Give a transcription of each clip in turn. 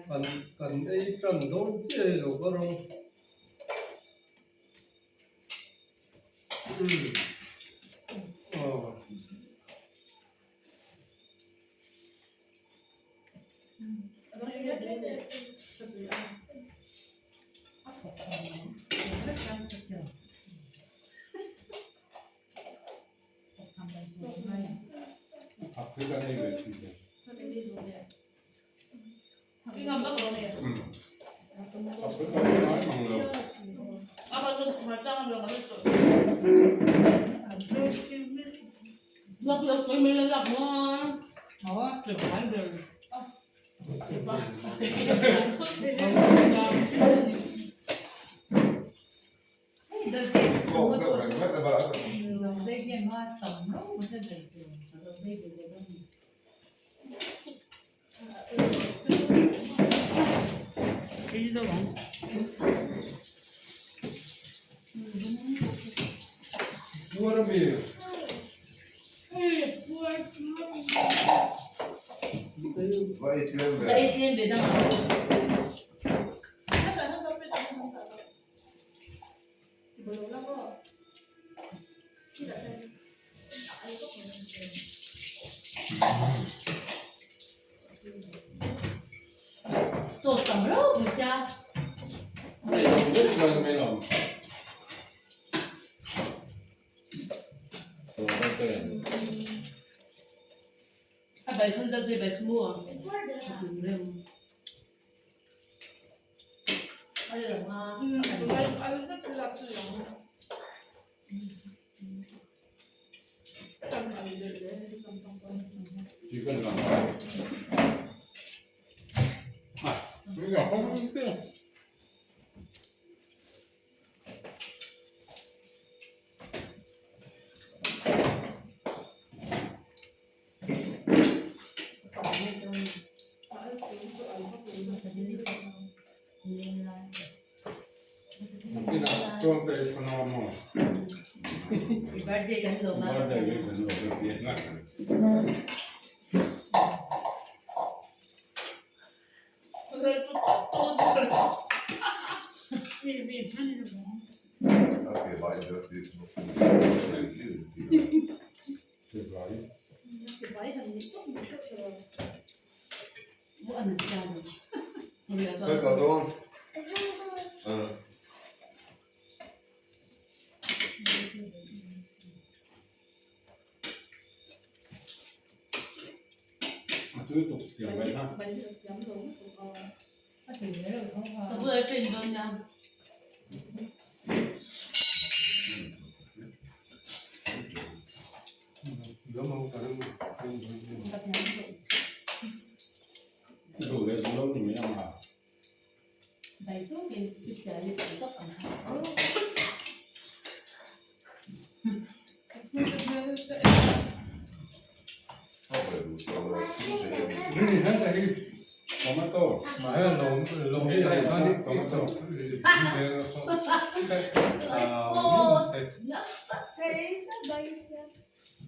Kan kan ei tan dawn chiah hi lo ka rawng aw.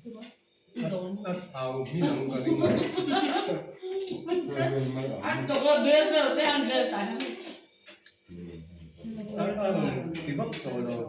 A thau hmin ang ka ring a. A rawn ti vak tawh lo.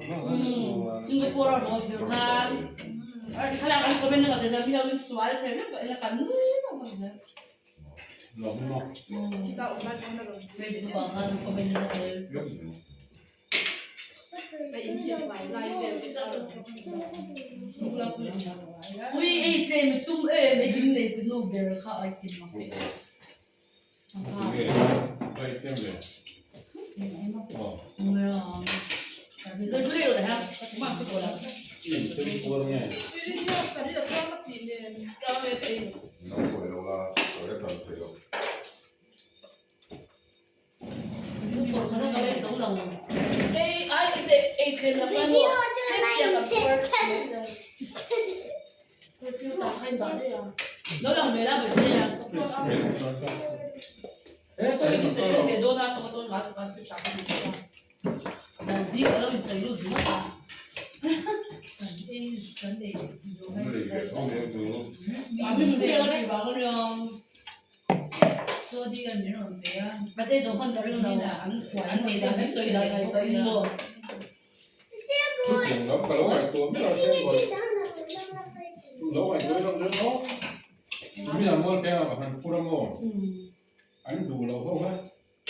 Ui ei che mi tum em ei in nei tunu ber kha ai tin mak e. Chutiang lam ka lo ngaihtuah ber a hriat mawi. Lo ngaihtuah ilo zel maw? Tumi ah mual peng ah ka han phur a maw? An duh loh ho kha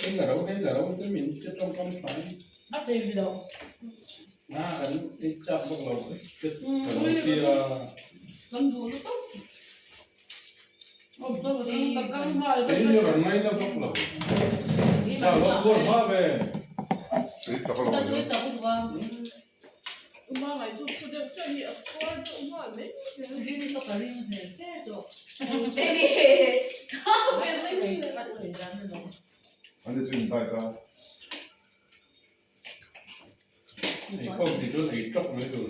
hei la ro hei la ro te min che tawngkam thlai. A thei vi lo. A kan ei chak bawk lo te ka lo tia. Kan duh lutuk. Kei hi kan ngaina bawk lo. Cha lo buar hma ve. Ei khawm tih chuan ei tawk mai tur.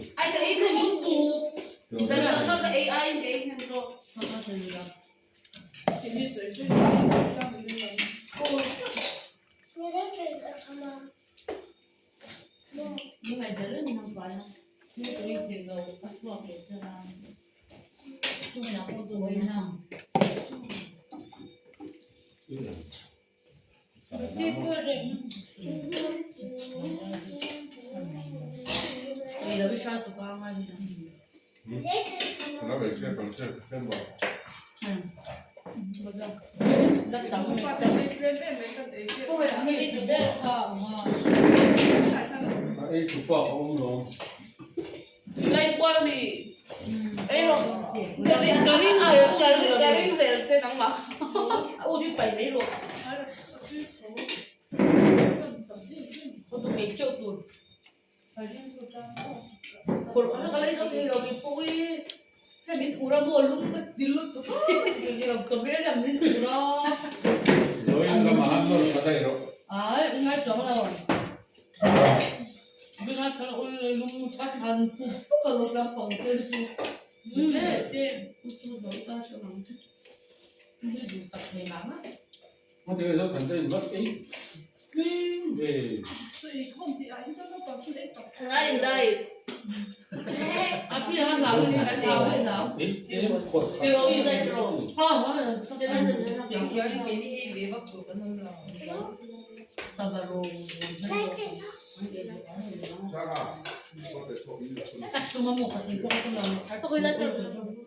A ei tu pa a awm lo. Zoin lamah han nawr kha daih rawh. Hmate zo than te in vat ei tling ve. Ei tlem khawrh khat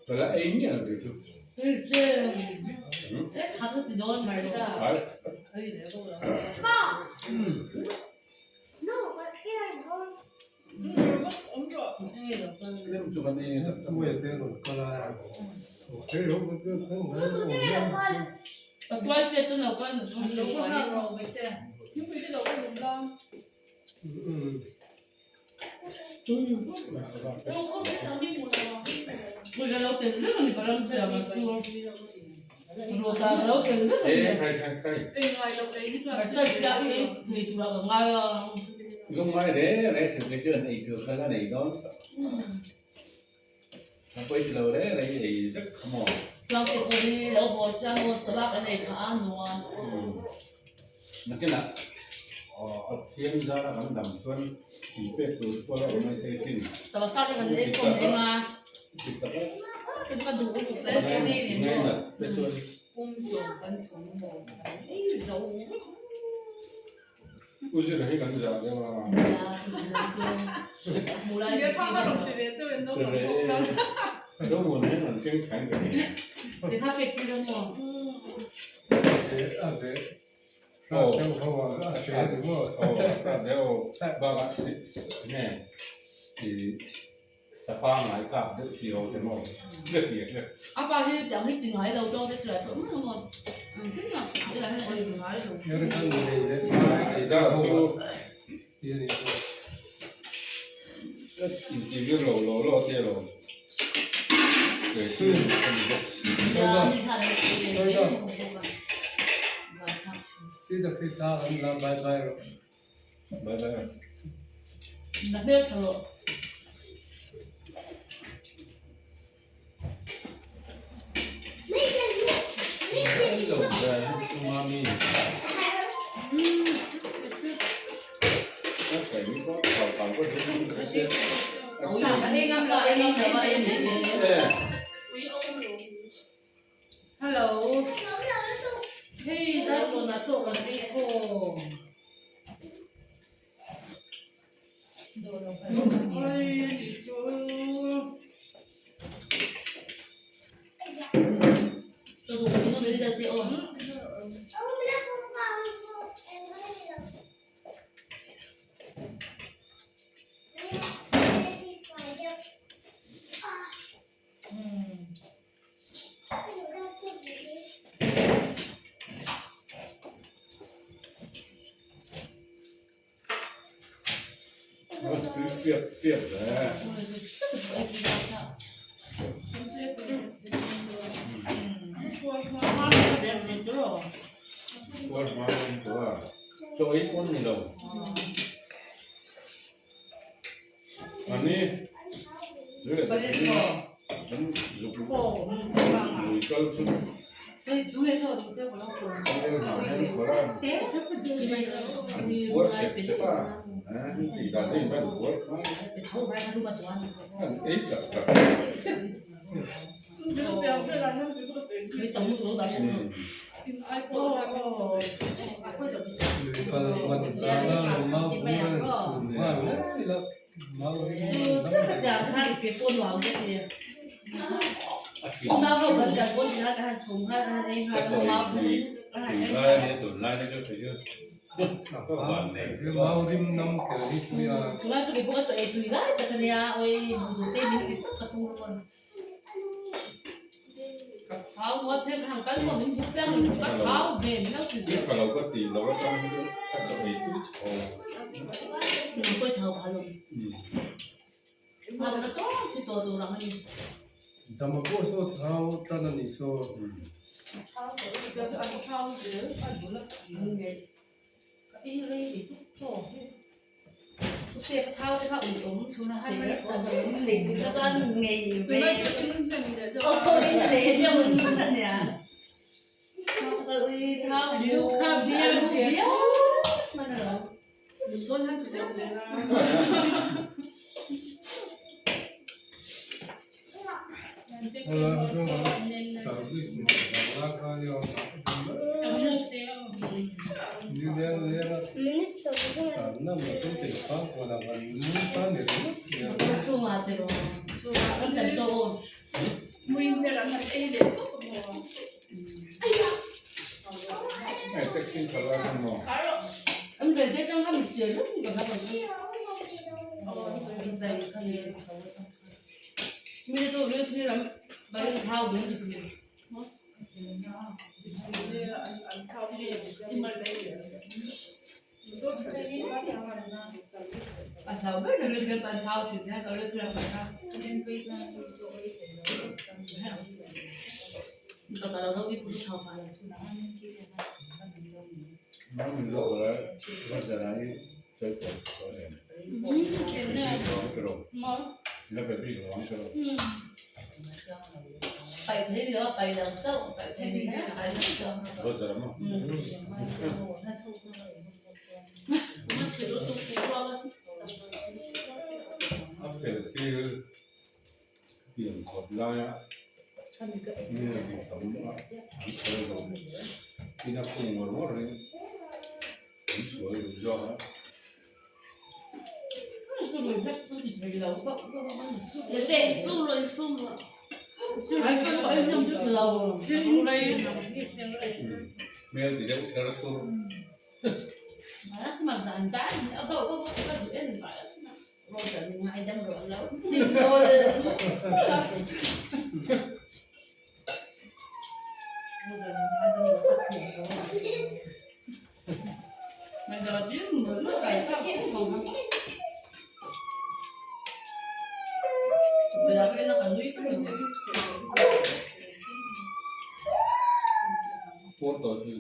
Ka la ei miah lo kei chu. Tlem chu kan ei tak tak. Lungngai re re sir te chuan ei tur kha la nei dawn chauh. A pawi ti lo re re i ei vek kha maw. Nakinah Pathian zara kan dam chuan inpek tur te pawh a la awm mai thei thin. Dik tak a. ka duh lutuk U zira hi kan zah deuh a. Zomuan hian an keng thleng ve. Aw a deuh bakah nge ih Sapa ngai kap deuh chi ho te maw ka ti a hria. A pa hi tiang hi ti ngai lo tawng te silai tawh mai ang aw. Engtin mah ti lah hian a in ngai lo. Izara chu inti vir lo lo lo te lo kei chu ka ni bawk si. Bye bye. Na hmel tha rawh. Hello. Hei dar tunah chaw kan ei khawm. Oi ni chu. Piak piak ve. Kuar hma ni chu a. Chaw ei pawn ni lo. Ani lui kal chu an puar sep sep a tih dan hi an puar an ei tak tak. Tui lo ka tih loh atang hi chuan a chaw ei tui chho. Hei taxi khalh a khan maw? A fel thil pian khawp laia. Mi a ti tam a, an sawi lo. Ina khung ngawr ngawr in an sual duh zawk a. Hmel ti deuh cher chur. Pawr tawh hi.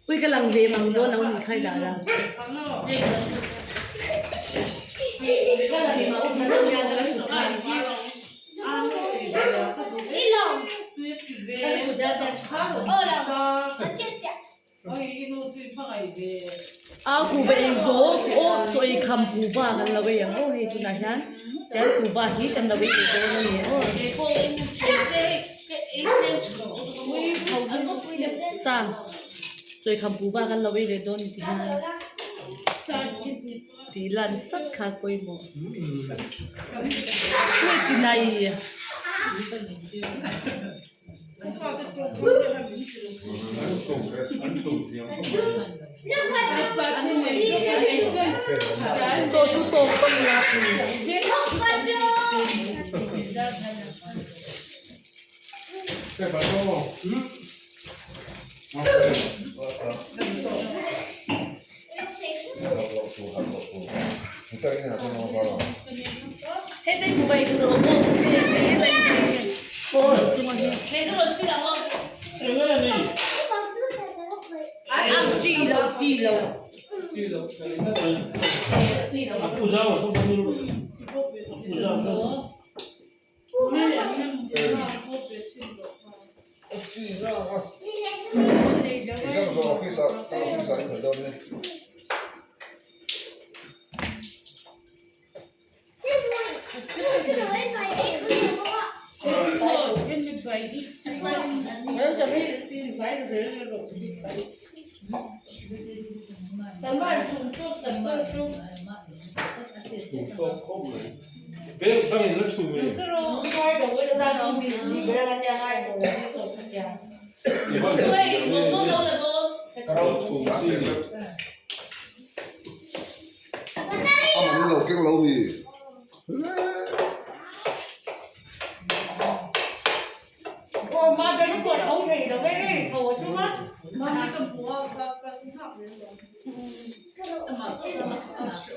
Ui ka lang ve mang dawn lo ni khai dah la. Au kuhva ei zo aw chaw ei kham kuhva kan lo ei ang aw hei tunah hian tian kuhva hi kan lo ei ve dawn a ni aw. Sa chaw ei kham kuhva kan lo ei leh dawn a ni tih hian tih lan sat kha pawimawh. Ui chinai. Chaw chu tawk pawn la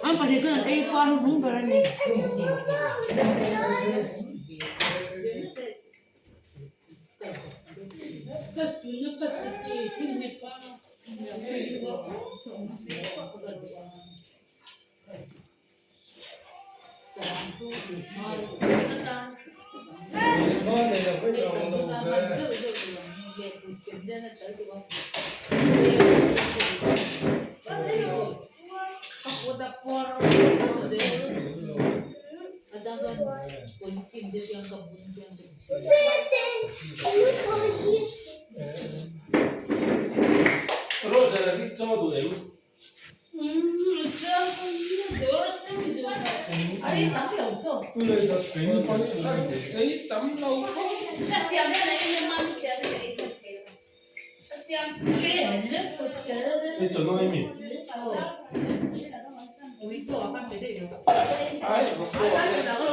An pahnih chuan an ei par hnung ber a ni. Ei tam lo khawp. Ei chaw nawi mi? Ai vawk ka duh zawk.